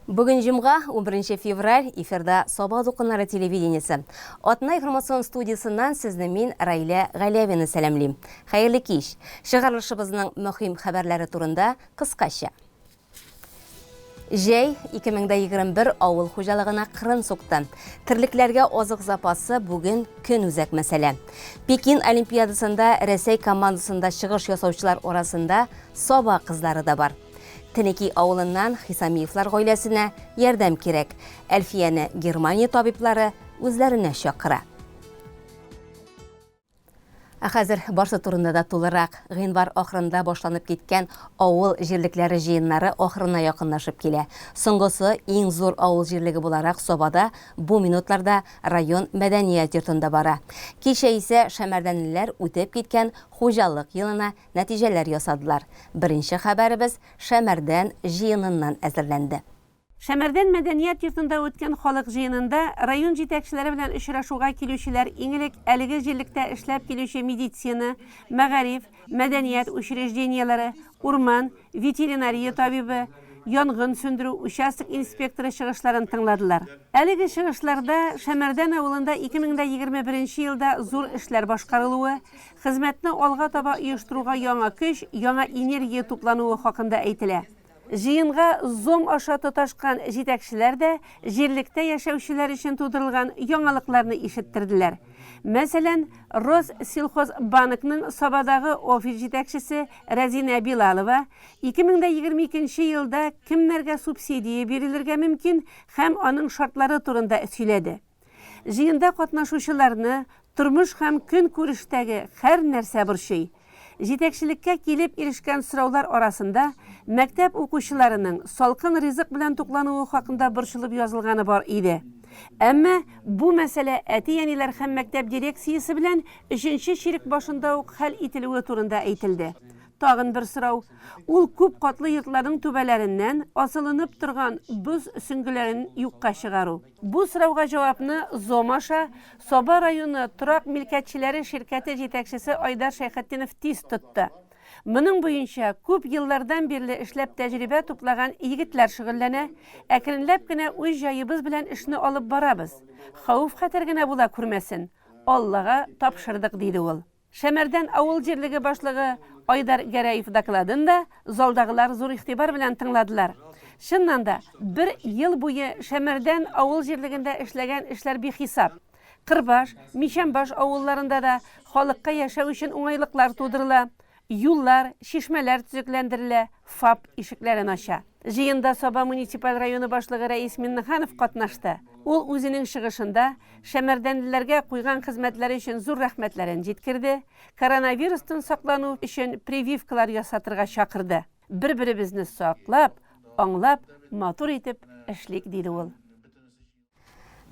Бүген җомга, 11 февраль, эфирда Саба дулкыннары телевидениесе. Атна информацион студиясеннән сезне мин, Раилә Галявина сәламлим. Хәерле кич. Чыгарылышыбызның мөһим хәбәрләре турында кыскача. Җәй 2021 авыл хуҗалыгына кырын сукты. Терлекләргә азык запасы бүген көн үзәк мәсьәлә. Пекин Олимпиадасында Рәсәй командасында чыгыш ясаучылар арасында Саба кызлары да бар. Тенеки авылыннан Хисамиевлар гаиләсенә ярдәм кирәк. Әлфияне Германия табиблары үзләренә чакыра. Ә хәзер барсы турында да тулырак. Гыйнвар ахырында башланып киткән авыл җирлекләре җыеннары ахырына якынлашып килә. Соңгысы, иң зур авыл җирлеге буларак Сабада бу минутларда район мәдәният йортында бара. Кичә исә шәмәрдәнлеләр үтеп киткән хуҗалык елына нәтиҗәләр ясадылар. Беренче хәбәребез Шәмәрдән җыеныннан әзерләнде. Шәмәрдән мәдәният йортында үткән халык җыенында район җитәкчеләре белән очрашуга килүчеләр иң элек әлеге җирлектә эшләп килүче медицина, мәгариф, мәдәният учреждениеләре, урман, ветеринария табибы, янгын сүндерү, участок инспекторы чыгышларын тыңладылар. Әлеге чыгышларда Шәмәрдән авылында 2021 елда зур эшләр башкарылуы, хезмәтне алга таба оештыруга яңа көч, яңа энергия туплануы хакында әйтелә. Җыенга Zoom аша тоташкан җитәкчеләр дә җирлектә яшәүчеләр өчен тудырылган яңалыкларны ишеттерделәр. Мәсәлән, Россельхозбанкның Сабадагы офис җитәкчесе Рәзинә Билалова 2022 нче елда кемнәргә субсидия бирелергә мөмкин һәм аның шартлары турында сөйләде. Җыенда катнашучыларны тормыш һәм көнкүрештәге һәр нәрсә борчый. Җитәкчелеккә килеп ирешкән сораулар арасында мәктәп укучыларының салкын ризык белән туклануы хакында борчылып язылганы бар иде. Әмма бу мәсьәлә әти-әниләр һәм мәктәп дирекциясе белән өченче чирек башында ук хәл ителүе турында әйтелде. Тагын бер сорау, ул күп катлы йортларның түбәләреннән асылынып торган боз сөңгеләрен юкка чыгару. Бу сорауга җавапны ЗОМ аша Саба районы торак милкәтчеләре ширкәте җитәкчесе Айдар Шәйхетдинов тиз тотты. Моның буенча күп еллардан бирле эшләп тәҗрибә туплаган егетләр шөгыльләнә, әкренләп кенә үз җаебыз белән эшне алып барабыз. Хәвеф-хәтәр генә була күрмәсен, Аллага тапшырдык, диде ул. Шәмәрдән авыл җирлеге башлыгы Айдар Гәрәев докладын да залдагылар зур игътибар белән тыңладылар. Чыннан да, бер ел буе Шәмәрдән авыл җирлегендә эшләгән эшләр бихисап. Кырбаш, Мичәнбаш авылларында да халыкка яшәү өчен уңайлыклар тудырыла, юллар, чишмәләр төзекләндерелә, ФАП ишекләрен ача. Җыенда Саба муниципаль районы башлыгы Рәис Миннеханов катнашты. Ул үзенең чыгышында шәмәрдәнлеләргә куйган хезмәтләре өчен зур рәхмәтләрен җиткерде, коронавирустан саклану өчен прививкалар ясатырга чакырды. Бер-беребезне саклап, аңлап, матур итеп эшлик, диде ул.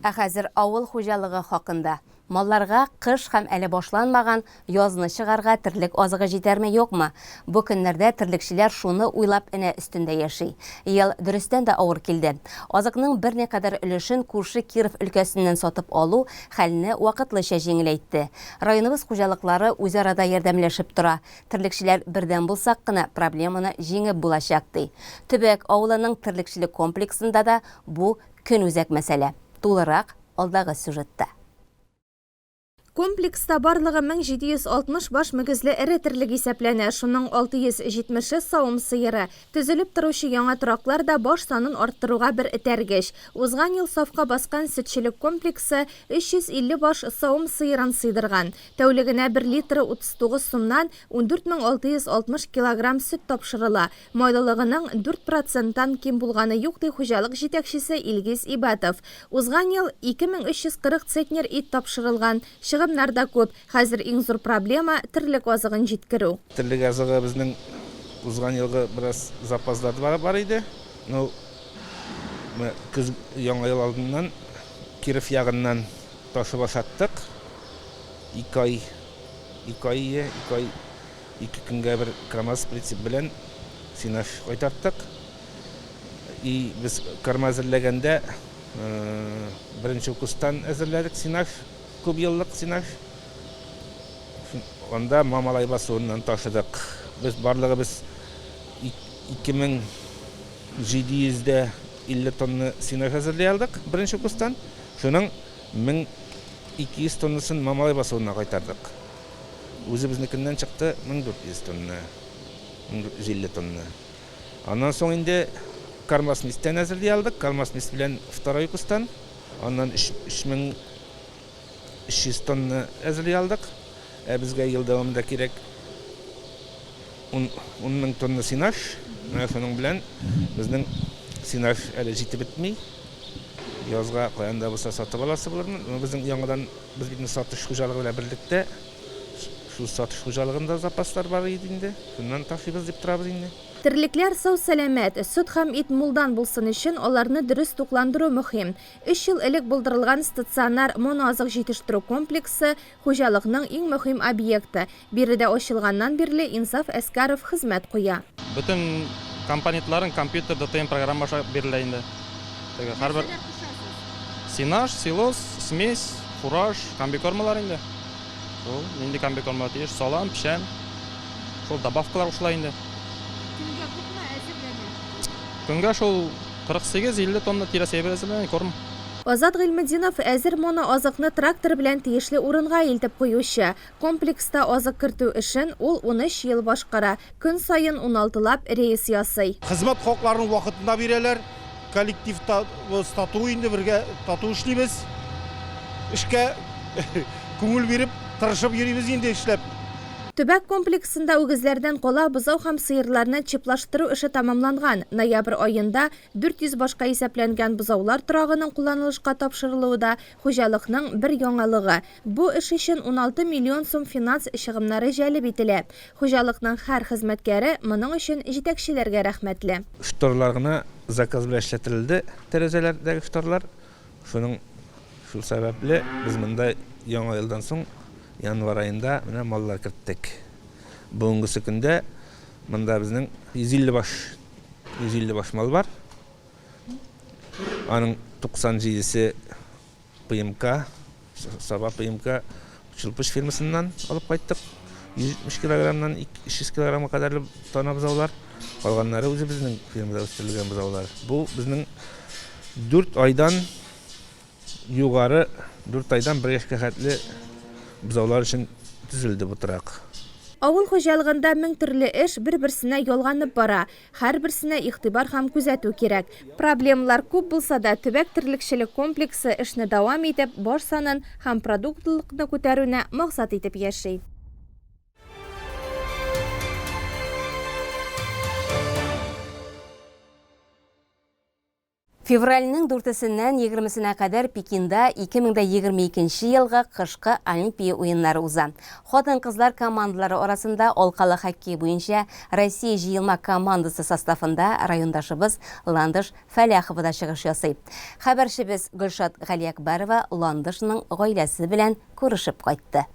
Ә хәзер авыл хуҗалыгы хакында. Малларга кыш һәм әле башланмаган язны чыгарга терлек азыгы җитәрме, юкмы? Бу көннәрдә терлекчеләр шуны уйлап энә өстендә яши. Ел дөрестән дә авыр килде. Азыкның берникадәр өлешен күрше Киров өлкәсеннән сатып алу хәлне вакытлыча җиңеләйтте. Районыбыз хуҗалыклары үзара да ярдәмләшеп тора. Терлекчеләр бердәм булсак кына проблеманы җиңеп булачак, ди. Төбәк авылының терлекчелек комплексында да бу Көнүзәк мәсьәлә. Тулырак, алдагы сюжетта. Комплекста барлыгы 1760 баш мөгезле эре терлек исәпләнә, шуның 670-е савым сыеры. Төзелеп торучы яңа тораклар да баш санын арттыруга бер этәргеч. Узган ел сафка баскан сөтчелек комплексы 350 баш савым сыерын сыйдырган. Тәүлегенә бер литры 39 сумнан 14660 килограмм сөт тапшырыла. Майлылыгының дүрт проценттан ким булганы юк, ди хуҗалык җитәкчесе Илгиз Ибәтов. Узган ел 2340 центнер ит тапшырылган. Чыгымнар да күп. Хәзер иң зур проблема, терлек азыгын җиткерү. Терлек азыгы безнең узган елгы бераз запаслар бар иде. Ну, менә көз, Яңа ел алдыннан Киров ягыннан ташып ашаттык. Ике ай, ике ай, ике ай Ике көнгә бер КАМАЗ прицеп белән сенаж кайтарттык. И без корма әзерләгәндә беренче укустан әзерләдек сенаж, күп еллык сенаж. Анда Мамалай басуыннан ташыдык. Без барлыгы без 2700 дә 1450 тонна сенаж әзерли алдык беренче кустан. Шуның 1200 тоннасын Мамалай басуына кайтардык. Үзебезнекеннән чыкты 1400 тонна, 1450 тонна. Аннан соң инде Кармасмистән әзерли алдык. Кармасмис белән второй кустан. Аннан 3300 тонна әзерли алдык. Ә безгә ел дәвамында кирәк 10 мең тонна сенаж. Менә шуның белән безнең сенаж әле җитеп бетми. Язга каян да булса сатып аласы булыр. Безнең яңадан без бит сатыш хуҗалыгы белән берлектә шул сатыш хуҗалыгында запаслар бар иде инде. Шуннан ташыйбыз дип торабыз инде. Терлекләр сау-сәламәт, сөт һәм ит мулдан булсын өчен аларны дөрес тукландыру мөһим. Өч ел элек булдырылган стационар моноазык җитештерү комплексы, хуҗалыкның иң мөһим объекты. Биредә ачылганнан бирле Инсаф Әскәров хезмәт куя. Бөтен компонентларын компьютер ДТМ программа аша бирелә инде. Теге һәрбер Нәрсәләр кушасыз? Сенаж, силос, смесь, фураж, комбикормалар инде. Шул, нинди комбикормалар тиеш, салам, печән. Шул добавкалар кушыла инде. Көнгә күпме әзерләнә? Көнгә шул 48-50 тонна тирәсе әйбер әзерләнә, корм. Азат Гыйльметдинов әзер моноазыкны трактор белән тиешле урынга илтеп куючы. Комплекста азык кертү эшен ул 13 ел башкара, көн саен уналтылап рейс ясый. Хезмәт хакларын вакытында бирәләр. Коллективта тату инде, бергә тату эшлибез. Эшкә күңел биреп, тырышып йөрибез инде эшләп. Төбәк комплексында үгезләрдән кала бозау һәм сыерларны чиплаштыру эше тәмамланган. Ноябрь аенда 400 башка исәпләнгән бозаулар торагының кулланылышка тапшырылуы да хуҗалыкның бер яңалыгы. Бу эш өчен 16 миллион сум финанс чыгымнары җәлеп ителә. Хуҗалыкның һәр хезмәткәре моның өчен җитәкчеләргә рәхмәтле. Шторлар гына заказ белән эшләтелде, тәрәзәләрдәге шторлар. Шуның шул сәбәпле без монда яңа елдан соң январь аенда менә маллар керттек. Бүгенгесе көндә монда безнең 150 баш, 150 баш мал бар. Аның 97-се ПМК, Саба ПМК Чулпыч фирмасыннан алып кайттык. 170 килограммнан 300 килограммга кадәрле тана бозаулар. Калганнары үзебезнең фирмада үстерелгән бозаулар. Бу безнең 4 айдан югары, 4 айдан 1 яшькә хәтле бозаулар өчен төзелде бу торак. Авыл хуҗалыгында мең төрле эш бер-берсенә ялганып бара. Һәрберсенә игътибар һәм күзәтү кирәк. Проблемалар күп булса да, төбәк терлекчелек комплексы эшне дәвам итеп, баш санын һәм продуктлылыкны күтәрүне максат итеп яши. Февральнең дүртесеннән егермесенә кадәр Пекинда 2022 нче елгы кышкы Олимпия уеннары уза. Хатын-кызлар командалары арасында алкалы хоккей буенча Россия җыелма командасы составында райондашыбыз Ландыш Фәләхова да чыгыш ясый. Хәбәрчебез Гөлшат Галиәкбәрова Ландышның гаиләсе белән күрешеп кайтты.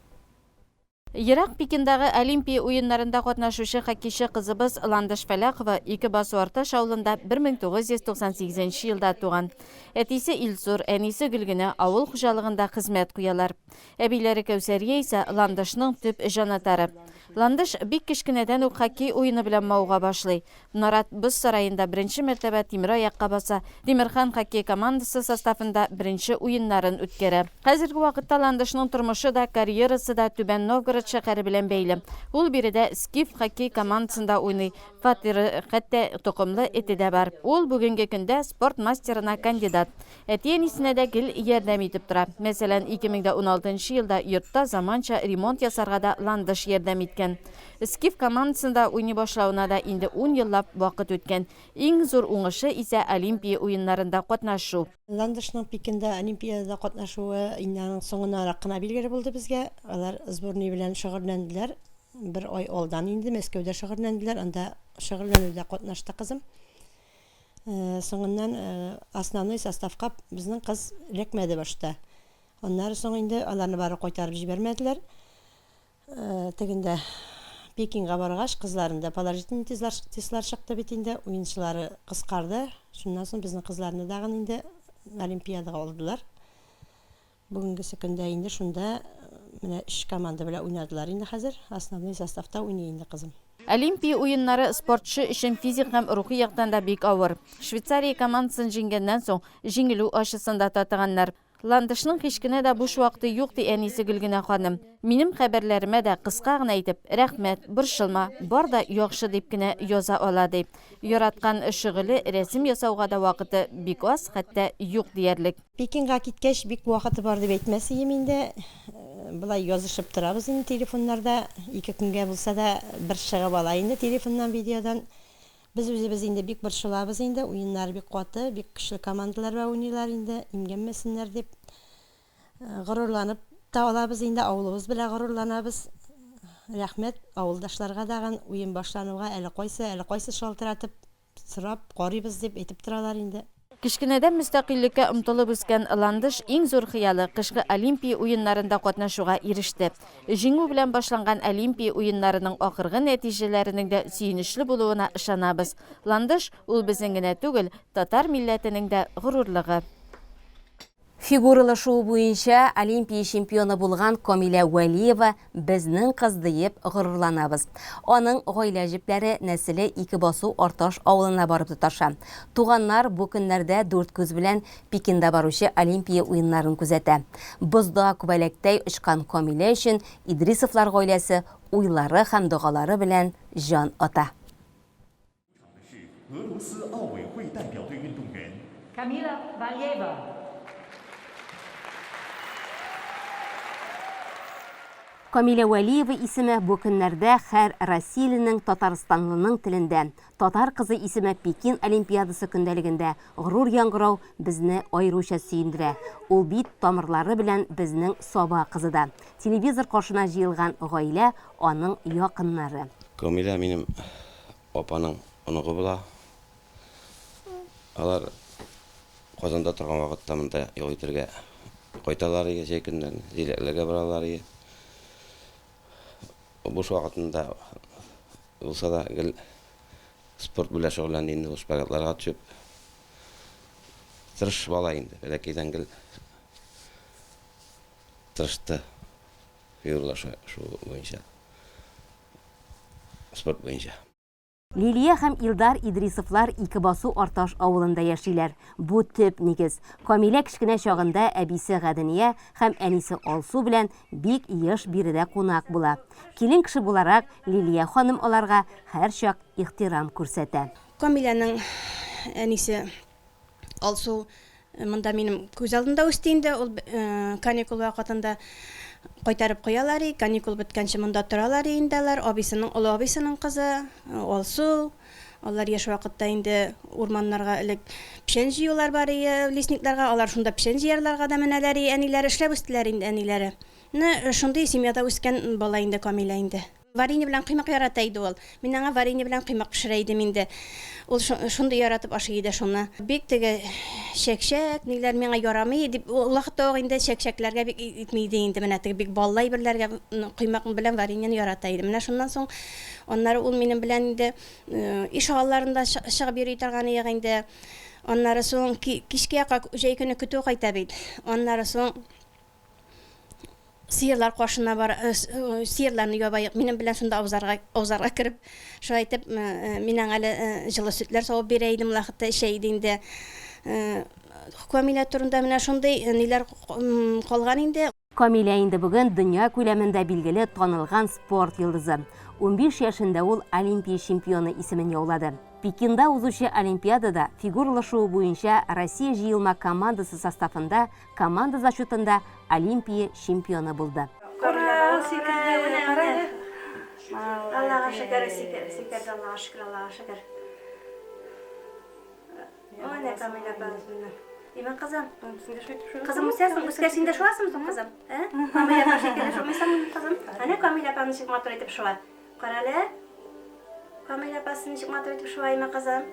Ерак Пекиндагы Олимпия уеннарында катнашучы хоккейчы кызыбыз Ландыш Фәләхова Икебасу Арташ авылында 1998 нче елда туган. Әтисе Илсур, әнисе Гөлгенә авыл хуҗалыгында хезмәт куялар. Әбиләре Кәүсәрия исә Ландышның төп җанатары. Ландыш бик кечкенәдән үк хоккей уены белән мавыга башлый. Нарат боз сараенда беренче мәртәбә тимер аякка баса, Тимерхан хоккей командасы составында беренче уеннарын үткәрә. Хәзерге вакытта Ландышның тормышы да, карьерасы да Түбән Новгород шәһәре белән бәйле. Ул биредә Скиф хоккей командасында уйный, фатиры, хәтта токымлы эте дә бар. Ул бүгенге көндә спорт мастерына кандидат. Әти-әнисенә дә гел ярдәм итеп тора. Мәсәлән, 2016 нчы елда йортта заманча ремонт ясарга да Ландыш ярдәм иткән. Скиф командасында уйный башлавына да инде ун еллап вакыт үткән. Иң зур уңышы исә Олимпия уеннарында катнашу. Ландышның Пекинда Олимпиадада катнашуы инде аның соңыннанрак кына билгеле булды безгә. Алар сборный белән шөгыльләнделәр. Бер ай алдан инде Мәскәүдә шөгыльләнделәр. Анда шөгыльләнүдә катнашты кызым. Соңыннан основной составка безнең кыз эләкмәде башта. Аннары соң инде аларны бары кайтарып җибәрмәделәр. Тегендә Пекинга баргач, кызларында положительный тестлар чыкты бит инде, уенчылары кыскарды. Шуннан соң безнең кызларны дагын инде Олимпиадага алдылар. Бүгенгесе көндә инде шунда менә өч команда белән уйнадылар инде хәзер. Основной составта уйный инде кызым. Олимпия уеннары спортчы өчен физик һәм рухи яктан да бик авыр. Швейцария командасын җиңгәннән соң, җиңелү ачысын да татыганнар. Ландышның һич кенә дә буш вакыты юк, ди әнисе Гөлгенә ханым. Минем хәбәрләремә дә кыска гына итеп, Рәхмәт, борчылма, бар да яхшы, дип кенә яза ала, ди. Яраткан шөгыле, рәсем ясауга да вакыты бик аз, хәтта юк диярлек. Пекинга киткәч, бик вакыты бар дип әйтмәс ием инде. Болай язышып торабыз инде телефоннарда. Ике көнгә булса да бер чыгып ала инде телефоннан, видеодан. Без үзебез инде бик борчылабыз инде, уеннары бик каты, бик көчле командалар белән уйныйлар инде, имгәнмәсеннәр дип. Горурланып та алабыз инде, авылыбыз белән горурланабыз. Рәхмәт авылдашларга тагын, уен башлануга әле кайсы, әле кайсы шалтыратып, сорап, карыйбыз дип әйтеп торалар инде. Кечкенәдән мөстәкыйльлеккә омтылып үскән Ландыш иң зур хыялы, кышкы Олимпия уеннарында катнашуга иреште. Җиңү белән башланган Олимпия уеннарының ахыргы нәтиҗәләренең дә сөенечле булуына ышанабыз. Ландыш, ул безнең генә түгел, татар милләтенең дә горурлыгы. Фигуралы шуу буенча Олимпия чемпионы булган Камилә Вәлиева безнең кыз диеп горурланабыз. Аның гаилә җепләре, нәселе Икебасу Арташ авылына барып тоташа. Туганнар бу көннәрдә дүрт күз белән Пекинда баручы Олимпия уеннарын күзәтә. Бозда күбәләктәй очкан Камилә өчен Идрисовлар гаиләсе уйлары һәм догалары белән җан ата. Камилә Вәлиева исеме бу көннәрдә һәр россияленең, татарстанлының телендә. Татар кызы исеме Пекин Олимпиадасы көндәлегендә горур яңгырау безне аеруча сөендерә. Ул бит тамырлары белән безнең Саба кызы да. Телевизор каршына җыелган гаилә, аның якыннары. Камилә минем апаның оныгы була. Алар Казанда торган вакытта монда ял итәргә кайталар иде, җәй көннәрне, җиләкләргә баралар иде. Буш вакытында булса да гел спорт белән шөгыльләнде инде, ул шпагатларга төшеп. Тырыш бала инде, бәләкәйдән гел тырышты фигуралар шуу буенча, спорт буенча. Лилия һәм Илдар Идрисовлар Икебасу Арташ авылында яшиләр. Бу төп нигез. Камилә кечкенә чагында әбисе Гадения һәм әнисе Алсу белән бик еш биредә кунак була. Килен кеше буларак, Лилия ханым аларга һәрчак ихтирам күрсәтә. Камиләнең әнисе Алсу монда минем күз алдында үсте инде. Ул каникул вакытында кайтарып куялар и, каникул беткәнче монда торалар и инде алар. Абыйсының, олы абыйсының кызы Алсу. Алар яшь вакытта инде урманнарга элек печән җыюлар бар ие, лесникларга. Алар шунда печән җыярларга да менәләр и, әниләре эшләп үстеләр инде әниләре. Менә шундый семьяда үскән бала инде Камилә инде. Варенье белән коймак ярата иде ул. Мин аңа варенье белән коймак пешерә идем инде. Ул шундый яратып ашый иде шуны. Бик теге чәкчәк, ниләр миңа ярамый дип, ул вакытта ук инде чәкчәкләргә бик итми иде инде. Менә теге бик баллы әйберләргә коймак белән вареньены ярата иде. Менә шуннан соң аннары ул минем белән инде ишегалларында чыгып йөри торган иек инде. Аннары соң кичке якка җәй көне көтү кайта бит. Аннары соң Сыерлар каршына бар, сыерларны ябаек. Минем белән шунда абзарга, абзарга кереп, шулай итеп, мин аңа әле җылы сөтләр савып бирә идем, ул вакытта эчә иде инде. Камилә турында менә шундый ниләр калган инде. Камилә инде бүген дөнья күләмендә билгеле танылган спорт йолдызы. 15 яшендә ул Олимпия чемпионы исемен яулады. Пекинда узучы Олимпиадада фигуралы шуу буенча Россия җыелма командасы составында команда зачетында Олимпия чемпионы булды. Ура, сикерде, менә, кара әле. Аллага шөкер, сикерде, Аллага шөкер, Аллага шөкер. Менә Камилә апабыз менә. Имә кызым. Кызым үсәсең, үскәч инде шуасың соң кызым? Ә? Камилә апа шикелле шумыйсыңмы кызым? Әнә Камилә апа ничек матур итеп шуа. Кара әле. Камилә апасы ничек матур итеп шуа, имә кызым.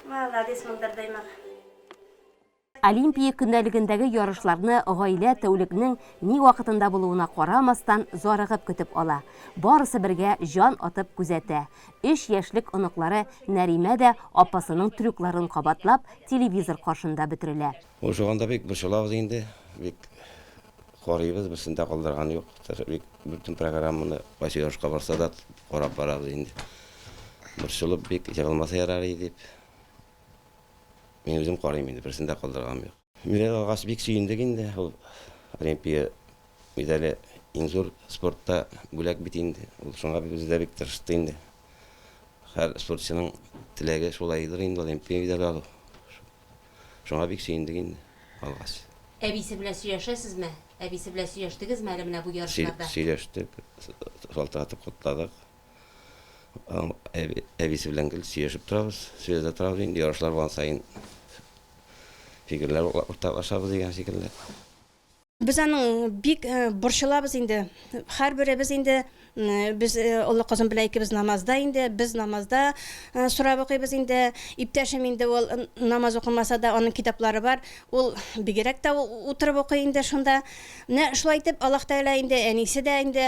Молодец, булдырды имә. Олимпия көндәлегендәге ярышларны гаилә тәүлекнең ни вакытында булуына карамастан зарыгып көтеп ала. Барысы бергә җан атып күзәтә. Өч яшьлек оныклары Нәримә дә апасының трюкларын кабатлап, телевизор каршында бөтерелә. Ул шуганда бик борчылабыз инде, бик. Карыйбыз, берсен дә калдырган юк. Бик бөтен программаны кайсы ярышка барса да карап барабыз инде. Борчылып бик егылмаса ярар иде дип. Мин үзем карыйм инде, берсен дә калдырганым юк. Медаль алгач бик сөендек инде. Ул Олимпия медале иң зур спортта бүләк бит инде. Ул шуңа үзе дә бик тырышты инде. Һәр спортчының теләге шулайдыр инде, Олимпия медале алу. Шуңа бик сөендек инде алгач. Әбисе белән сөйләшәсезме? Әбисе белән сөйләштегезме әле менә бу ярышларда? Сөйләштек, шалтыратып котладык. Әбисе белән гел сөйләшеп торабыз, связьда торабыз инде, ярышлар булган саен фикерләр уртаклашабыз дигән шикелле. Без аның бик борчылабыз инде. Һәрберебез инде, без олы кызым белән икебез намазда инде, без намазда сорап укыйбыз инде. Иптәшем инде ул намаз укымаса да, аның китаплары бар. Ул бигрәк тә утырып укый инде шунда. Менә шулай итеп, Аллаһ Тәгалә инде әнисе дә инде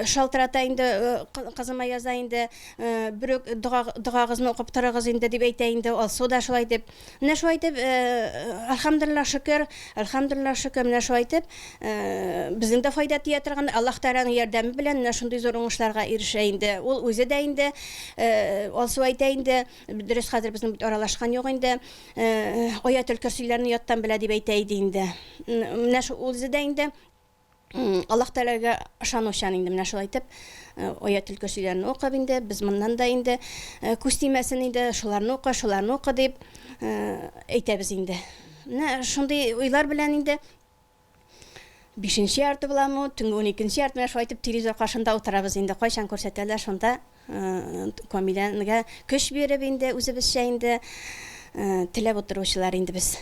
шалтырата инде, кызыма яза инде, берүк догагызны укып торыгыз инде дип әйтә инде. Алсу да шулай дип. Менә шулай итеп, әлхәмдулиллаһ шөкер, әлхәмдулиллаһ шөкер, менә шулай итеп, безнең дә файда тия торган, Аллаһ Тәгаләнең ярдәме белән менә шундый зур уңышларга ирешә инде. Ул үзе дә инде, Алсу әйтә инде, дөрес хәзер безнең бит аралашкан юк инде, Аятел-Көрсиләрне яттан белә дип әйтә иде инде. Менә шул үзе дә инде Аллаһ Тәгаләгә ышанучан инде менә шулай итеп аятел көрсиләрне укып инде без моннан да инде күз тимәсен инде шуларны укы, шуларны укы дип әйтәбез инде. Менә шундый уйлар белән инде бишенче ярты буламы, төнге уникенче ярты менә шулай итеп телевизор каршында утырабыз инде. Кайчан күрсәтәләр шунда Камиләгә көч биреп инде үзебезчә инде теләп утыручылар инде без.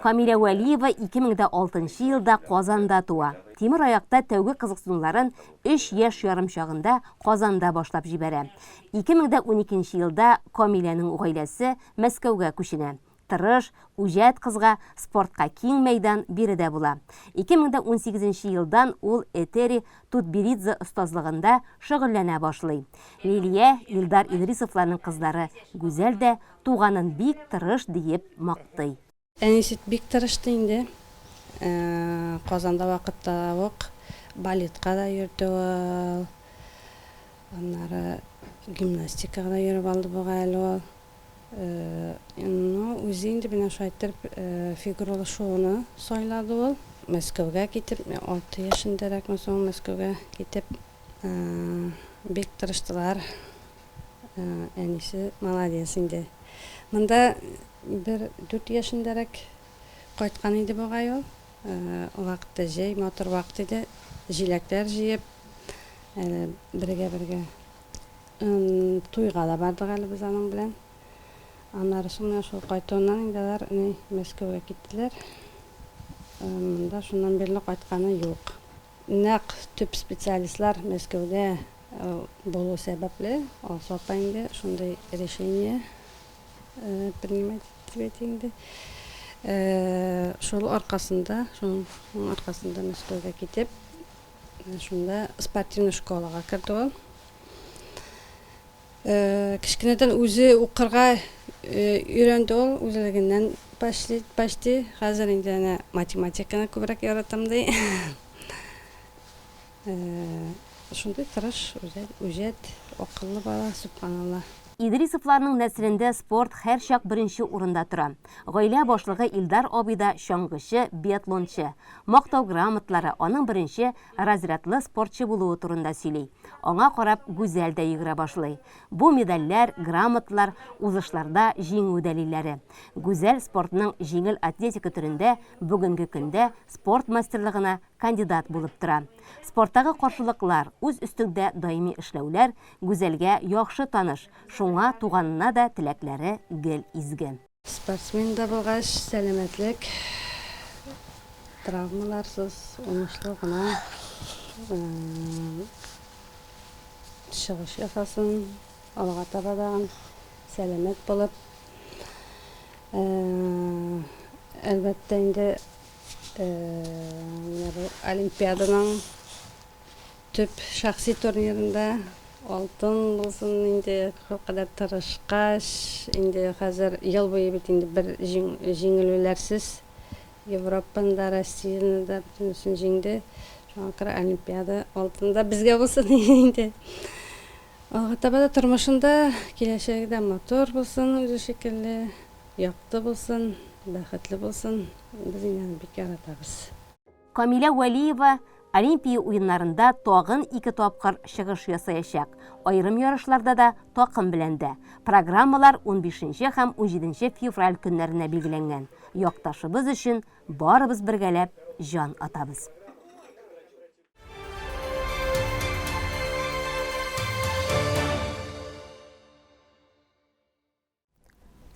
Камилә Вәлиева 2006 нчы елда Казанда туа. Тимер аякта тәүге кызыксынуларын өч яшь ярым чагында Казанда башлап җибәрә. 2012 нче елда Камиләнең гаиләсе Мәскәүгә күченә. Тырыш, үҗәт кызга спортка киң мәйдан биредә була. 2018 нче елдан ул Этери Тутберидзе остазлыгында шөгыльләнә башлый. Лилия, Илдар Идрисовларның кызлары Гүзәл дә Туганын бик тырыш диеп мактый. Әнисе бик тырышты инде. Казанда вакытта ук балетка да йөрде ул. Аннары гимнастикага да йөреп алды бугай әле ул. Ну, үзе инде менә шулай иттереп фигуралы шууны сайлады ул. Мәскәүгә китеп, 6 яшендәрәкме соң Мәскәүгә китеп, бик тырыштылар. Әнисе молодец инде. Монда бер дүрт яшендәрәк кайткан иде бугай ул. Ул вакытта җәй, матур вакыт иде. Җиләкләр җыеп, әле бергә-бергә туйга да бардык әле без аның белән. Аннары соң менә шул кайтуыннан инде алар ни Мәскәүгә киттеләр. Монда шуннан бирле кайтканы юк. Нәкъ төп специалистлар Мәскәүдә булу сәбәпле, Алсу апа инде шундый решение принимать итте дип әйтик инде. Шул аркасында, шуның аркасында Мәскәүгә китеп, шунда спортивный школага керде ул. Кечкенәдән үзе укырга өйрәнде ул, үзлегеннән почти, почти. Хәзер инде әнә математиканы күбрәк яратам ди. Шундый тырыш, үҗәт, акыллы бала, сөбханалла. Идрисовларның нәселендә спорт һәрчак беренче урында тора. Гаилә башлыгы Илдар абый да чаңгычы, биатлончы. Мактау грамоталары аның беренче разрядлы спортчы булуы турында сөйли. Аңа карап Гүзәл дә йөгерә башлый. Бу медальләр, грамоталар, узышларда җиңү дәлилләре. Гүзәл спортның җиңел атлетика төрендә бүгенге көндә спорт мастерлыгына кандидат булып тора. Спорттагы каршылыклар, үз өстеңдә даими эшләүләр Гүзәлгә яхшы таныш, шуңа туганына да теләкләре гел изге. Спортсмен да булгач, сәламәтлек, травмаларсыз, уңышлы гына чыгыш ясасын, алга таба тагын сәламәт булып. Әлбәттә инде, менә бу Олимпиаданың Төп шәхси турнирында алтын булсын инде, шулкадәр тырышкач, инде хәзер ел буе бит инде бер җиңелүләрсез Европаны да, Россияне дә бөтенесен җиңде. Шуңа күрә Олимпиада алтын да безгә булсын инде. Алга таба да тормышында, киләчәге дә матур булсын үзе шикелле, якты булсын, бәхетле булсын. Без инде аны бик яратабыз. Камилә Вәлиева Олимпия уеннарында тагын ике тапкыр чыгыш ясаячак, аерым ярышларда да, такым белән дә. Программалар унбишенче һәм унҗиденче февраль көннәренә билгеләнгән. Якташыбыз өчен барыбыз бергәләп җан атабыз.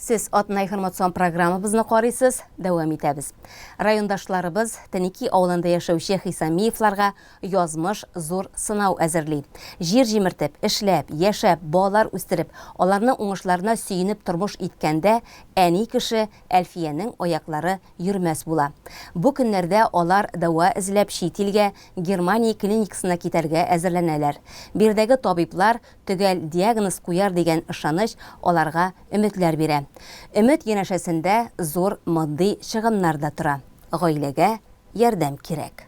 Сез Атна информацион программабызны карыйсыз, дәвам итәбез. Райондашларыбыз Тенеки авылында яшәүче Хисамиевларга язмыш зур сынау әзерли. Җир җимертеп, эшләп, яшәп, балалар үстереп, аларның уңышларына сөенеп тормыш иткәндә, әни кеше Әлфиянең аяклары йөрмәс була. Бу көннәрдә алар дәва эзләп чит илгә, Германия клиникасына китәргә әзерләнәләр. Биредәге табиблар төгәл диагноз куяр дигән ышаныч аларга өметләр бирә. Өмет янәшәсендә зур матди чыгымнар да тора. Гаиләгә ярдәм кирәк.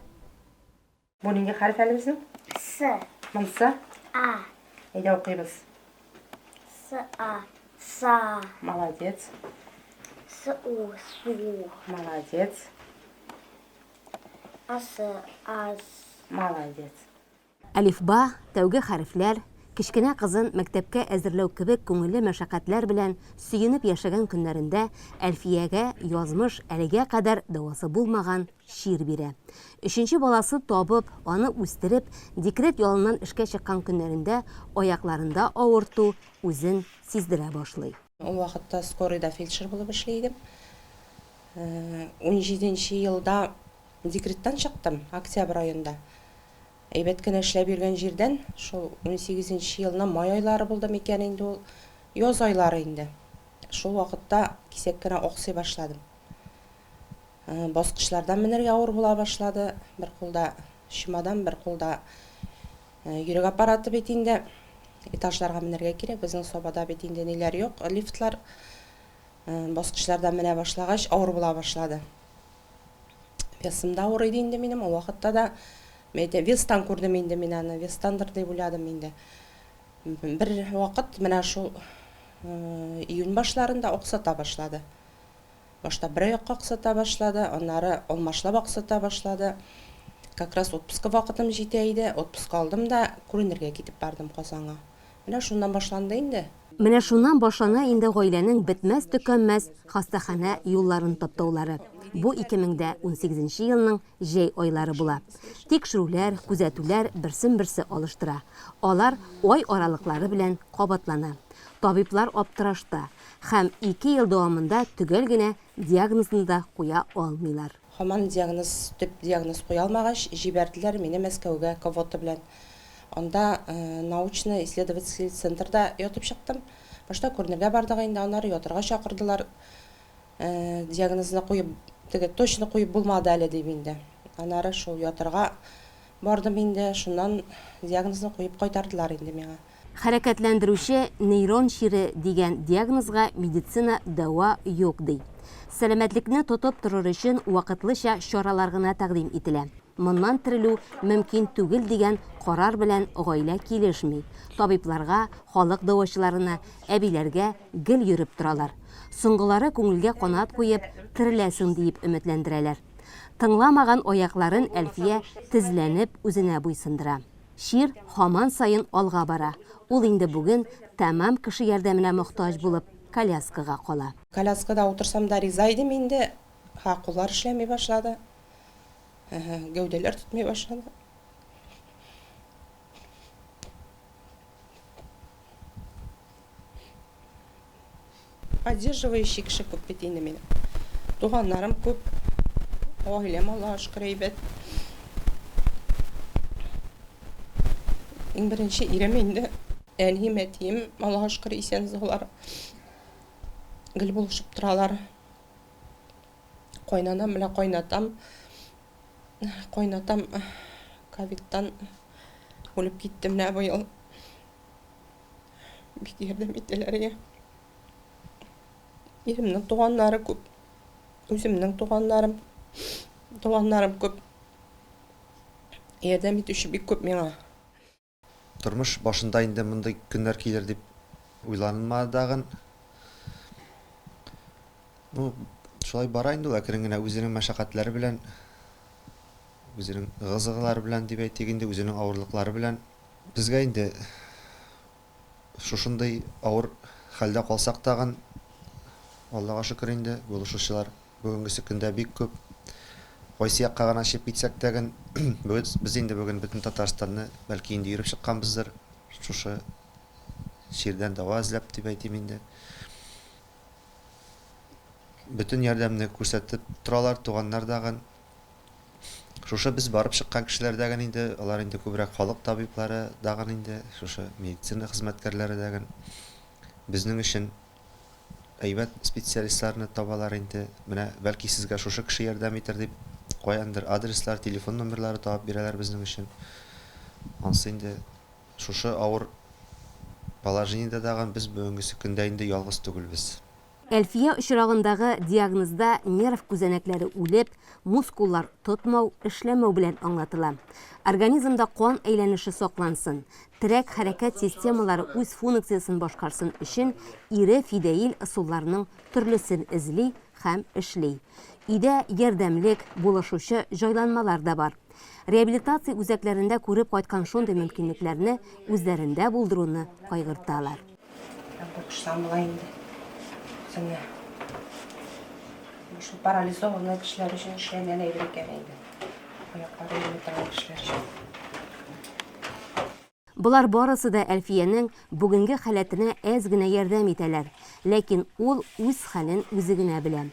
Бу нинди хәреф әле безнең? С. Монысы? А. Әйдә укыйбыз. С А. Са. Молодец. С У. Су. Молодец. А С. Аз. Молодец. Әлифба, тәүге хәрефләр, кечкенә кызын мәктәпкә әзерләү кебек күңелле мәшәкатьләр белән сөенеп яшәгән көннәрендә Әлфиягә язмыш әлегә кадәр дәвасы булмаган чир бирә. Өченче баласы табып, аны үстереп, декрет ялыннан эшкә чыккан көннәрендә аякларында авырту үзен сиздерә башлый. Ул вакытта скорыйда фельдшер булып эшли идем. Унҗиденче елда декреттан чыктым, октябрь аенда. Әйбәт кенә эшләп йөргән җирдән, шул унсигезенче елның май айлары булды микән инде ул, яз айлары инде. Шул вакытта кисәк кенә аксый башладым. Баскычлардан менәргә авыр була башлады. Бер кулда чемодан, бер кулда йөрәк аппараты бит инде. Этажларга менәргә кирәк. Безнең Сабада бит инде ниләр юк, лифтлар. Баскычлардан менә башлагач, авыр була башлады. Весым да авыр иде инде минем. Ул вакытта да, мин әйтәм, вестан күрдем инде мин аны, вестандыр дип уйладым инде. Бер вакыт менә шул июнь башларында аксата башлады. Башта бер аякка аксата башлады, аннары алмашлап аксата башлады. Как раз отпуска вакытым җитә иде, отпуска алдым да күренергә китеп бардым Казанга. Менә шуннан башланды инде. Менә шуннан башлана инде гаиләнең бетмәс-төкәнмәс хастаханә юлларын таптаулары. Бу 2018 нче елның җәй айлары була. Тикшерүләр, күзәтүләр берсен-берсе алыштыра. Алар ай аралыклары белән кабатлана. Табиблар аптырашта һәм ике ел дәвамында төгәл генә диагнозны да куя алмыйлар. Һаман диагноз, төп диагноз куя алмагач, җибәрделәр мине Мәскәүгә квота белән. Анда научно-исследовательский центрда ятып чыктым. Башта күренергә бардык инде, аннары ятырга чакырдылар. Диагнозны куеп, теге точно куеп булмады әле дип инде. Аннары шул ятырга бардым инде, шуннан диагнозны куеп кайтардылар инде миңа. Хәрәкәтләндерүче нейрон чире дигән диагнозга медицина дәва юк, ди. Сәламәтлекне тотып торыр өчен вакытлыча чаралар гына тәкъдим ителә. Моннан терелү мөмкин түгел дигән карар белән гаилә килешми. Табибларга, халык дәвачыларына, әбиләргә гел йөреп торалар. Соңгылары күңелгә канат куеп, тереләсең диеп өметләндерәләр. Тыңламаган аякларын Әлфия тезләнеп үзенә буйсындыра. Чир һаман саен алга бара. Ул инде бүген тәмам кеше ярдәменә мохтаҗ булып, коляскага кала. Коляскада утырсам да риза идем инде. Ха, куллар эшләми башлады. Гәүдәләр тотмый башлады. Поддерживающий кеше күп бит инде минем. Туганнарым күп. Гаиләм Аллага шөкер әйбәт. Иң беренче ирем инде. Әнием, әтием, Аллага шөкер, исән саулар. Гел булышып торалар. Кайнанам белән кайнатам. Кайнатам ковидтан үлеп китте менә быел. Бик ярдәм итәләр я. Иремнең туганнары күп. Үземнең туганнарым. Туганнарым күп. Ярдәм итүче бик күп миңа. Тормыш башында инде мондый көннәр килер дип уйланылмады дагын. Ну, шулай бара инде ул әкрен генә үзенең мәшәкатьләре белән, үзенең ыгы-зыгылары белән дип әйтик инде, үзенең авырлыклары белән. Безгә инде шушындый авыр хәлдә калсак тагын, Аллага шөкер инде, булышучылар бүгенгесе көндә бик күп. Кайсы якка гына чыгып китсәк тәген, без, без инде бүген бөтен Татарстанны, бәлки инде йөреп чыкканбыздыр, шушы чирдән дәва эзләп дип әйтим инде. Бөтен ярдәмне күрсәтеп торалар туганнар дагын. Шушы без барып чыккан кешеләр дәген инде, алар инде күбрәк халык табиблары дагын инде, шушы медицина хезмәткәрләре дәген. Безнең өчен әйбәт специалистларны табалар инде. Менә бәлки сезгә шушы кеше ярдәм итәр дип, каяндыр адреслар, телефон номерлары табып бирәләр безнең өчен. Ансы инде Шушы авыр положениедә дагын без бүгенгесе көндә инде ялгыз түгелбез. Әлфия очрагындагы диагнозда нерв күзәнәкләре үлеп, мускуллар тотмау, эшләмәү белән аңлатыла. Организмда кан әйләнеше саклансын, терәк-хәрәкәт системалары үз функциясен башкарсын өчен ире Фидәил ысулларның төрлесен эзли һәм эшли. Өйдә ярдәмлек, булышучы җайланмалар да бар. Реабилитация үзәкләрендә күреп кайткан шундый мөмкинлекләрне үзләрендә булдыруны кайгырталар. Кушсам була инде. Үзеңне. Шул парализованный кешеләр өчен эшләнгән әйбер икән инде. Аяклары йөрми торган кешеләр өчен. Болар барысы да Әлфиянең бүгенге халәтенә әз генә ярдәм итәләр. Ләкин ул үз хәлен үзе генә белә.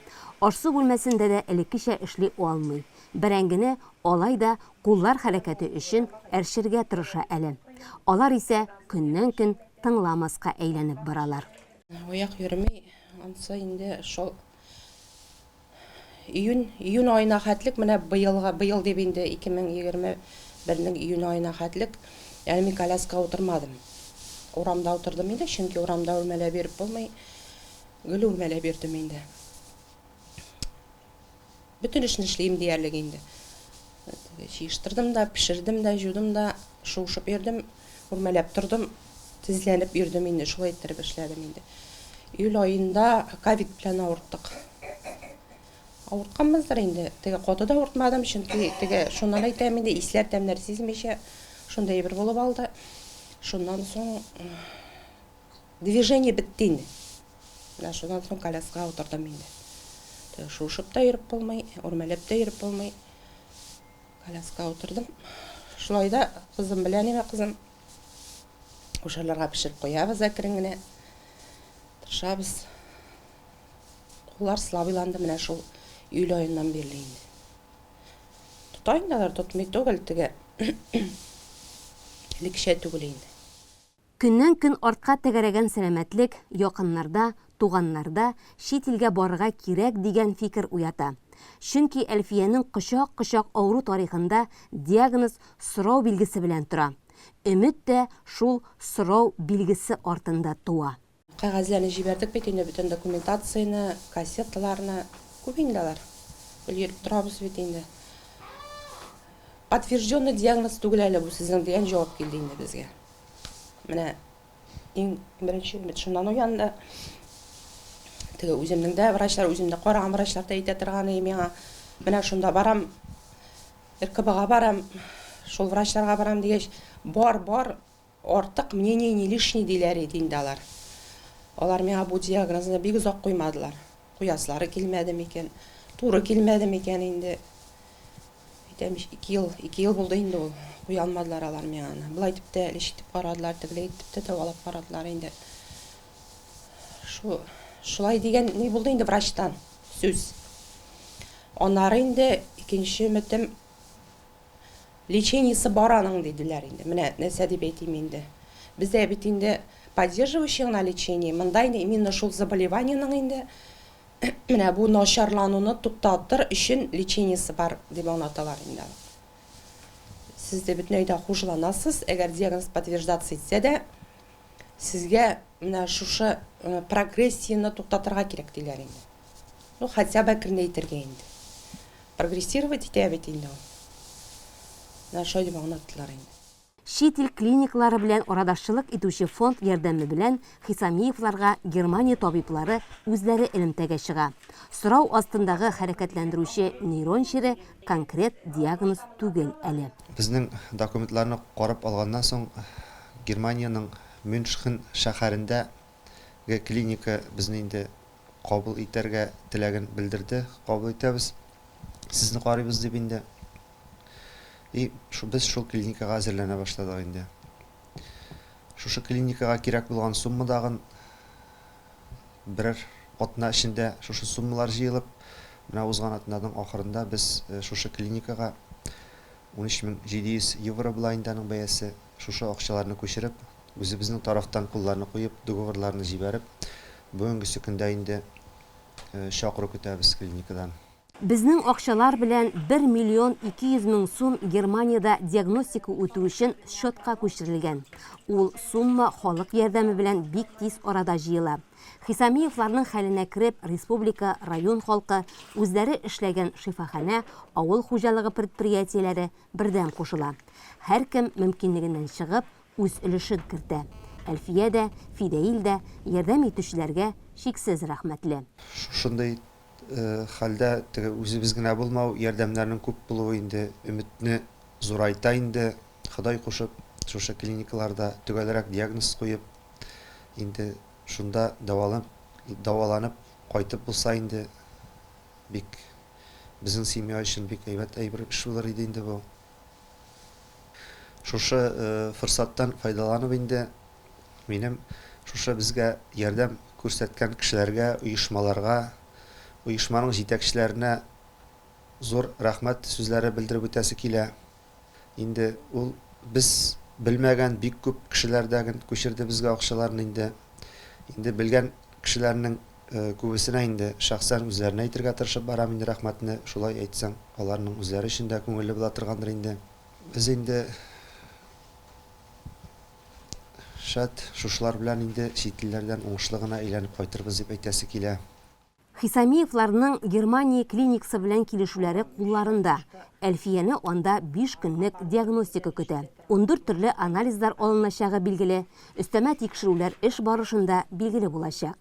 Аш-су бүлмәсендә дә элеккечә эшли алмый. Бәрәңгене алай да куллар хәрәкәте өчен әрчергә тырыша әле. Алар исә көннән-көн тыңламаска әйләнеп баралар. Аяк йөрми, ансы инде шул Июнь, июнь аена хәтлек, менә быелга, быел дип инде 2021 нең июнь аена хәтлек, әле мин коляскага утырмадым. Урамда утырдым инде, чөнки урамда үрмәләп йөреп булмый. Гел үрмәләп йөрдем инде. Бөтен эшне эшлим диярлек инде. Җыештырдым да, пешердем дә, җудым да, шуышып йөрдем, үрмәләп тордым, тезләнеп йөрдем инде, шулай иттереп эшләдем инде. Июль аенда ковид белән авырттык. Авыртканбыздыр инде. Теге каты да авыртмадым, чөнки теге шуннан әйтәм инде, исләр, тәмнәр сизмичә шундый әйбер булып алды. Шуннан соң движение бетте инде. Менә шуннан соң коляскага утырдым инде. Теге шуышып та йөреп булмый, үрмәләп тә йөреп булмый. Коляскага утырдым. Шулай да кызым белән инде кызым ашарларга пешереп куябыз әкрен генә. Тырышабыз. Куллар слабыйланды менә шул июль аеннан бирле инде. Тота инде алар, тотмый түгел, теге элеккечә түгел инде. Көннән-көн артка тәгәрәгән сәламәтлек якыннарда, туганнарда чит илгә барырга кирәк дигән фикер уята. Чөнки Әлфиянең кочак-кочак авыру тарихында диагноз сорау билгесе белән тора. Өмет тә шул сорау билгесе артында туа. Кәгазьләрне җибәрдек бит инде, бөтен документацияне, кассеталарны. Күп инде алар. Гел йөреп торабыз бит инде. Подтвержденный диагноз түгел әле бу сезнең дигән җавап килде инде безгә. Менә иң беренче өмет шуннан уянды. Теге үземнең дә врачлар, үземне караган врачлар да әйтә торган иде миңа. Менә шунда барам, РКБга барам, шул врачларга барам дигәч, бар, бар, артык мнение не лишний диләр иде инде алар. Алар миңа бу диагнозны бик озак куймадылар. Куясылары килмәде микән, туры килмәде микән инде. Әйтәм ич, ике ел, ике ел булды инде ул. Куя алмадылар алар миңа аны. Болай итеп тә лечить итеп карадылар, тегеләй итеп тә дәвалап карадылар инде. Шу, шулай дигән ни булды инде врачтан сүз. Аннары инде икенче өметем лечениесе бар аның диделәр инде. Менә нәрсә дип әйтим инде. Бездә бит инде поддерживающий гына лечение, монда инде именно шул заболеваниеның инде Менә бу начарлануны туктатыр өчен лечениесе бар, дип аңлаталар инде алар. Сез дә бөтенләй дә хушланасыз, әгәр диагноз подтверждаться итсә дә, сезгә менә шушы прогрессияне туктатырга кирәк, диләр инде. Ну, хотя бы әкренәйтергә инде. Прогрессировать итә бит инде ул. Менә шулай дип аңлаттылар инде. Чит ил клиникалары белән арадашчылык итүче фонд ярдәме белән Хисамиевларга Германия табиблары үзләре элемтәгә чыга. Сорау астындагы хәрәкәтләндерүче нейрон чире конкрет диагноз түгел әле. Безнең документларны карап алганнан соң, Германиянең Мюншхен шәһәрендә ге клиника безне инде кабул итәргә теләген белдерде, кабул итәбез, сезне карыйбыз дип инде. И без шул клиникага әзерләнә башладык инде. Шушы клиникага кирәк булган сумма дагын берәр атна эчендә шушы суммалар җыелып, менә узган атнаның ахырында без шушы клиникага 13700 евро була инде аның бәясе, шушы акчаларны күчереп, үзебезнең тарафтан кулларны куеп, договорларны җибәреп, бүгенгесе көндә инде чакыру көтәбез клиникадан. Безнең акчалар белән бер миллион 200 мең сум Германиядә диагностика үтү өчен счетка күчерелгән. Ул сумма халык ярдәме белән бик тиз арада җыела. Хисамиевларның хәленә кереп, республика, район халкы, үзләре эшләгән шифаханә, авыл хуҗалыгы предприятиеләре бердәм кушыла. Һәркем мөмкинлегеннән чыгып, үз өлешен кертә. Әлфия дә, Фидәил дә ярдәм итүчеләргә чиксез рәхмәтле. Шушындый хәлдә теге үзебез генә булмау, ярдәмнәрнең күп булуы инде өметне зурайта инде. Ходай кушып, шушы клиникаларда төгәлрәк диагноз куеп, инде шунда дәваланып, дәваланып кайтып булса инде бик безнең семья өчен бик әйбәт әйбер эш булыр иде инде бу. Шушы форсаттан файдаланып инде минем шушы безгә ярдәм күрсәткән кешеләргә, оешмаларга, оешманың җитәкчеләренә зур рәхмәт сүзләре белдереп үтәсе килә. Инде ул без белмәгән бик күп кешеләр дә күчерде безгә акчаларны инде. Инде белгән кешеләрнең күбесенә инде шәхсән үзләренә әйтергә тырышып барам инде рәхмәтне. Шулай әйтсәң, аларның үзләре өчен дә күңелле була торгандыр инде. Без инде шәт шушылар белән инде чит илләрдән уңышлы гына әйләнеп кайтырбыз дип әйтәсе килә. Хисамиевларның Германия клиникасы белән килешүләре кулларында. Әлфияне анда биш көнлек диагностика көтә. 14 төрле анализлар алыначагы билгеле, өстәмә тикшерүләр эш барышында билгеле булачак.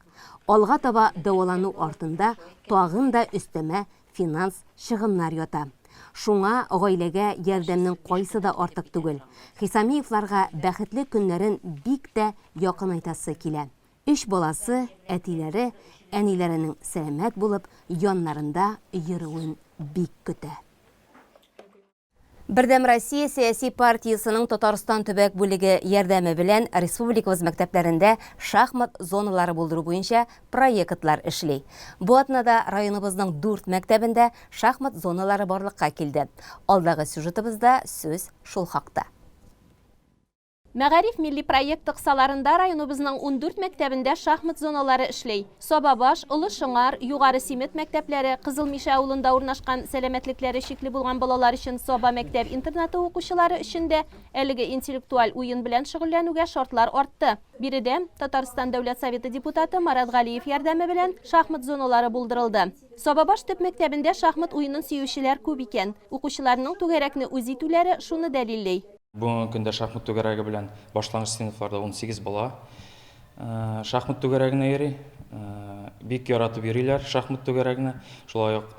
Алга таба дәвалану артында тагын да өстәмә финанс чыгымнар ята. Шуңа гаиләгә ярдәмнең кайсы да артык түгел. Хисамиевларга бәхетле көннәрен бик тә якынайтасы килә. Өч баласы, әтиләре, әниләренең сәламәт булып, яннарында йөрүен бик көтә. Бердәм Россия сәяси партиясенең Татарстан төбәк бүлеге ярдәме белән республикабыз мәктәпләрендә шахмат зоналары булдыру буенча проектлар эшли. Бу атнада районыбызның дүрт мәктәбендә шахмат зоналары барлыкка килде. Алдагы сюжетыбызда сүз шул хакта. Мәгариф милли проекты кысаларында районыбызның 14 мәктәбендә шахмат зоналары эшли. Сабабаш, Олы Шыңар, Югары Симет мәктәпләре, Кызыл Мишә авылында урнашкан сәламәтлекләре чикле булган балалар өчен Саба мәктәп-интернаты укучылары өчен дә әлеге интеллектуаль уен белән шөгыльләнүгә шартлар артты. Биредә, Татарстан Дәүләт Советы депутаты Марат Галиев ярдәме белән, шахмат зоналары булдырылды. Сабабаш төп мәктәбендә шахмат уенын сөючеләр күп икән. Укучыларның түгәрәкне үз итүләре шуны дәлилли. Бүгенге көндә шахмат түгәрәге белән башлангыч сыйныфларда 18 бала шахмат түгәрәгенә йөри. Бик яратып йөриләр шахмат түгәрәгенә. Шулай ук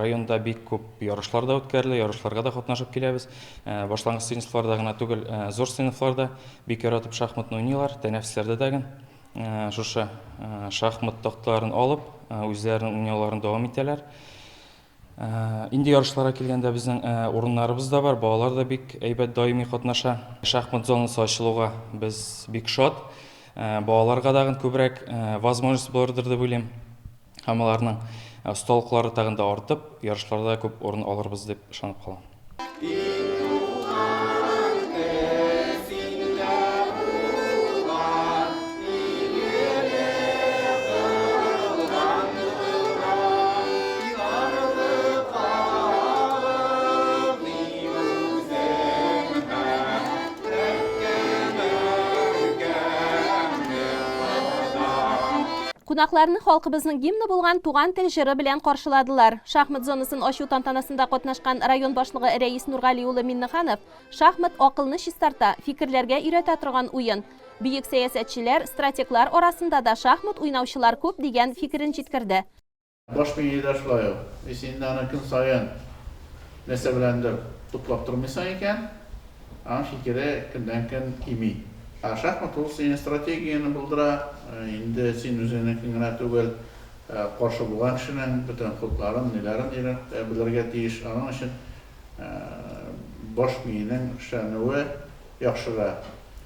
районда бик күп ярышлар да үткәрелә, ярышларга да катнашып киләбез. Башлангыч сыйныфларда гына түгел, зур сыйныфларда бик яратып шахматны уйныйлар, тәнәфесләрдә дә ген шушы шахмат такталарын алып, үзләренең уйнауларын дәвам итәләр. Инде ярышларга килгәндә безнең урыннарыбыз да бар, балалар да бик әйбәт даими катнаша. Шахмат зонасы ачылуга без бик шат. Балаларга тагын күбрәк возможность булырдыр дип уйлыйм. Һәм аларның осталыклары тагын да артып, ярышларда күп урын алырбыз дип ышанып калам. Кунакларны халкыбызның гимны булган Туган тел җыры белән каршыладылар. Шахмат зонасын ачу тантанасында катнашкан район башлыгы Рәис Нургали улы Миннеханов, Шахмат акылны чистарта, фикерләргә өйрәтә торган уен. Бөек сәясәтчеләр, стратеглар арасында да шахмат уйнаучылар күп, дигән фикерен җиткерде. Баш мие дә шулай ук. И син инде аны көн саен нәрсә беләндер туплап тормыйсың икән, аның фикере көннән-көн кими. Ә шахмат ул синең стратегияне булдыра, инде син үзеңнекен генә түгел, каршы булган кешенең бөтен ходларын, ниләрен өйрәнеп белергә тиеш. Аның өчен баш миенең эшләнүе яхшыра.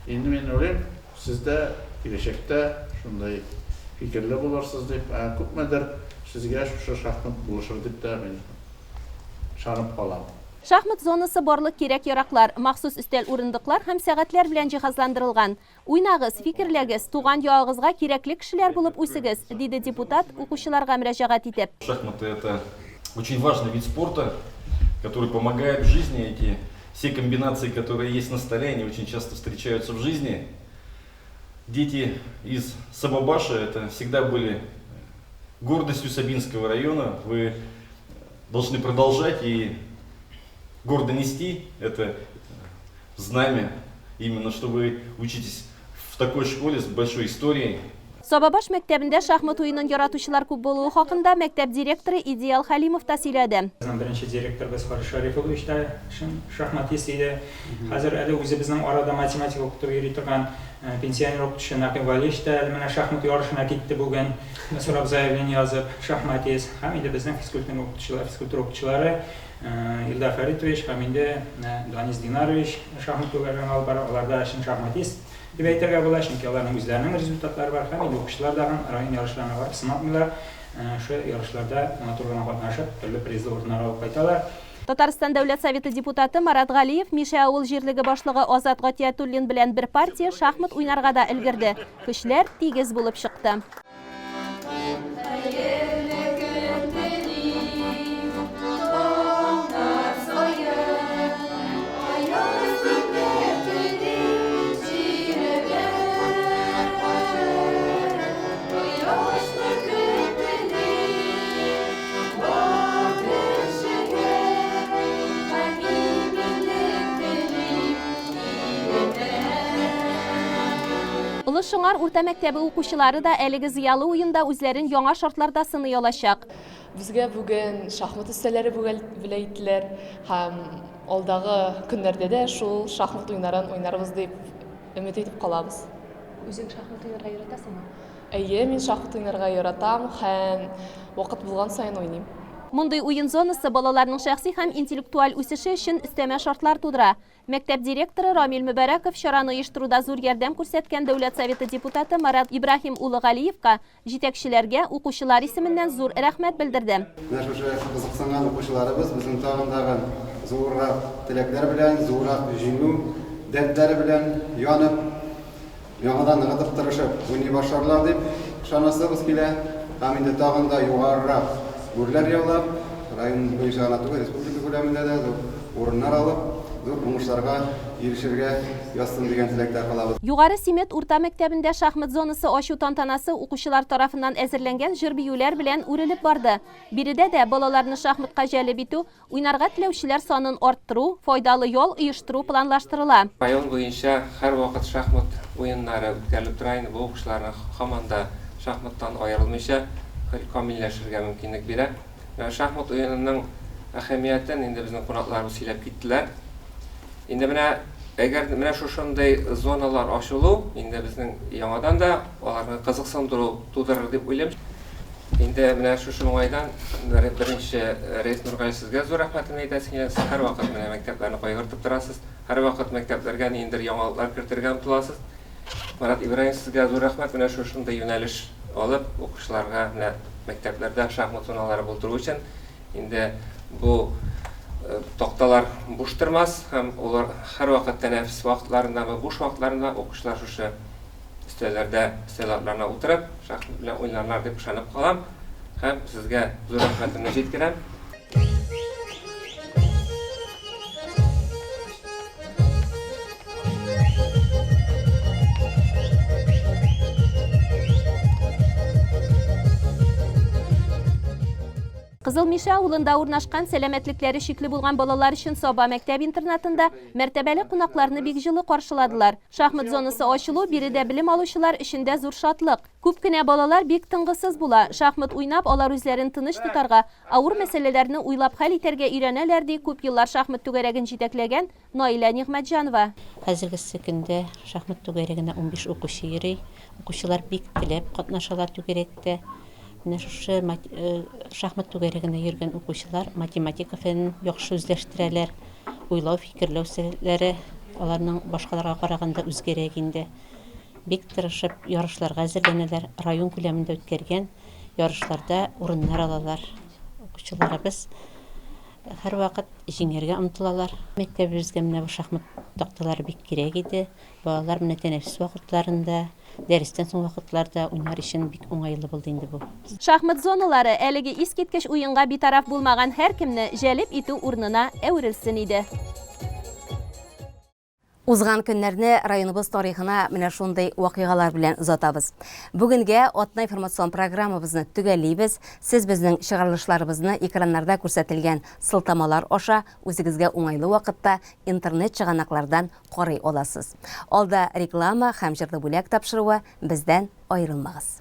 Инде мин уйлыйм, сез дә киләчәктә шундый фикерле булырсыз дип, ә күпмедер сезгә шушы шахмат булышыр дип тә мин ышанып калам. Шахмат зонасы барлык кирәк-яраклар, махсус өстәл-урындыклар һәм сәгатьләр белән җиһазландырылган. Уйнагыз, фикерләгез, туган ягыгызга кирәкле кешеләр булып үсегез, диде депутат, укучыларга мөрәҗәгать итеп. Шахматы, это очень важный вид спорта, который помогает в жизни эти Все комбинации, которые есть на столе, они очень часто встречаются в жизни. Дети из Сабабаша это всегда были гордостью Сабинского района. Вы должны продолжать и гордо нести это знамя, именно что вы учитесь в такой школе с большой историей. Сабабаш мәктәбендә шахмат уенын яратучылар күп булуы хакында мәктәп директоры Идеал Хәлимов та сөйләде. Безнең беренче директорыбыз Харис Шәрифуллович та чын шахматист иде. Хәзер әле үзебезнең арада математика укытып йөри торган пенсионер укытучы Нәкый Вәлиевич та әле менә шахмат ярышына китте бүген, сорап заявление язып, шахматист. Һәм инде безнең физкультура укытучылары, физкультура укытучылары Илдар Фәритович һәм инде Данис Динарович шахмат түгәрәген алып бара, алар да чын шахматист дип әйтергә була, чөнки аларның үзләренең результатлары бар һәм инде укучылар дагын район ярышларына барып сынатмыйлар, шушы ярышларда матур гына катнашып, төрле призлы урыннар алып кайталар. Татарстан Дәүләт Советы депутаты Марат Галиев Мишә авыл җирлеге башлыгы Азат Гатиятуллин белән бер партия шахмат уйнарга да өлгерде. Көчләр тигез булып чыкты. Олы Шыңар урта мәктәбе укучылары да әлеге зыялы уенда үзләрен яңа шартларда сыный алачак. Безгә бүген шахмат өстәлләре бүләк иттеләр һәм алдагы көннәрдә дә шул шахмат уеннарын уйнарбыз дип өмет итеп калабыз. Үзең шахмат уйнарга яратасыңмы? Әйе, мин шахмат уйнарга яратам һәм вакыт булган саен уйныйм. Мондый уен зонасы балаларның шәхси һәм интеллектуаль үсеше өчен өстәмә шартлар тудыра. Мәктәп директоры Рамил Мөбарәков чараны оештыруда зур ярдәм күрсәткән Дәүләт Советы депутаты Марат Ибраһим улы Галиевка, җитәкчеләргә, укучылар исеменнән зур рәхмәт белдерде. Менә шушы кызыксынган укучыларыбыз безнең тагын дагы зуррак теләкләр белән, зуррак җиңү дәртләре белән янып, Яңадан ныгытып тырышып уйный башларлар дип ышанасыбыз килә. Һәм инде тагын да югарырак үрләр яулап, район буенча гына түгел, республика күләмендә дә зур урыннар алып, зур уңышларга ирешергә язсын дигән теләктә калабыз. Югары Симет урта мәктәбендә шахмат зонасы ачу тантанасы укучылар тарафыннан әзерләнгән җыр-биюләр белән үрелеп барды. Биредә дә балаларны шахматка җәлеп итү, Уйнарга теләүчеләр санын арттыру, файдалы ял оештыру планлаштырыла. Район буенча һәрвакыт шахмат уеннары үткәрелеп тора инде, бу укучыларны һаман да шахматтан аерылмыйча камилләшергә мөмкинлек бирә. Менә шахмат уенының әһәмиятен инде безнең кунакларыбыз сөйләп киттеләр. Инде менә әгәр менә шушындый зоналар ачылу инде безнең яңадан да аларны кызыксындыру тудырыр дип уйлыйм. Инде менә шушы уңайдан беренче Рәис Нургалиев сезгә зур рәхмәтемне әйтәсем килә. Сез һәрвакыт менә мәктәпләрне кайгыртып торасыз, һәрвакыт мәктәпләргә ниндидер яңалыклар кертергә омтыласыз. Марат Ибраһимов, сезгә зур рәхмәт, менә шушындый юнәлеш алып, укучыларга менә мәктәпләрдә шахмат зоналары булдыру өчен инде бу такталар буш тормас һәм алар һәрвакыт тәнәфес вакытларындамы, буш вакытларында укучылар шушы өстәлләрдә, өстәл артларына утырып, шахмат белән уйнарлар дип ышанып калам һәм сезгә зур рәхмәтемне җиткерәм. Кызыл Мишә авылында урнашкан сәламәтлекләре чикле булган балалар өчен Саба мәктәп-интернатында мәртәбәле кунакларны бик җылы каршыладылар. Шахмат зонасы ачылу биредә белем алучылар өчен дә зур шатлык. Күп кенә балалар бик тынгысыз була. Шахмат уйнап, алар үзләрен тыныч тотарга, авыр мәсьәләләрне уйлап хәл итәргә өйрәнәләр, ди күп еллар шахмат түгәрәген җитәкләгән Наилә Нигъмәтҗанова. Хәзергесе көндә шахмат түгәрәгенә 15 укучы йөри. Укучылар бик теләп катнашалар түгәрәктә. Менә шушы шахмат түгәрәгенә йөргән укучылар математика фәнен яхшы үзләштерәләр. Уйлау, фикерләү сәләтләре аларның башкаларга караганда үзгәрәк инде. Бик тырышып ярышларга әзерләнәләр. Район күләмендә үткәргән ярышларда урыннар алалар укучыларыбыз. Һәрвакыт җиңәргә омтылалар. Мәктәбебезгә менә бу шахмат такталары бик кирәк иде. Балалар менә тәнәфес вакытларында, дәрестән соң вакытларда уйнар өчен бик уңайлы булды инде бу. Шахмат зоналары әлеге искиткеч уенга битараф булмаган һәркемне җәлеп итү урынына әверелсен иде. Узган көннәрне районыбыз тарихына менә шундый вакыйгалар белән озатабыз. Бүгенгә атна информацион программабызны төгәллибез. Сез безнең чыгарылышларыбызны экраннарда күрсәтелгән сылтамалар аша үзегезгә уңайлы вакытта интернет чыганаклардан карый аласыз. Алда реклама һәм җырлы бүләк тапшыруы, бездән аерылмагыз.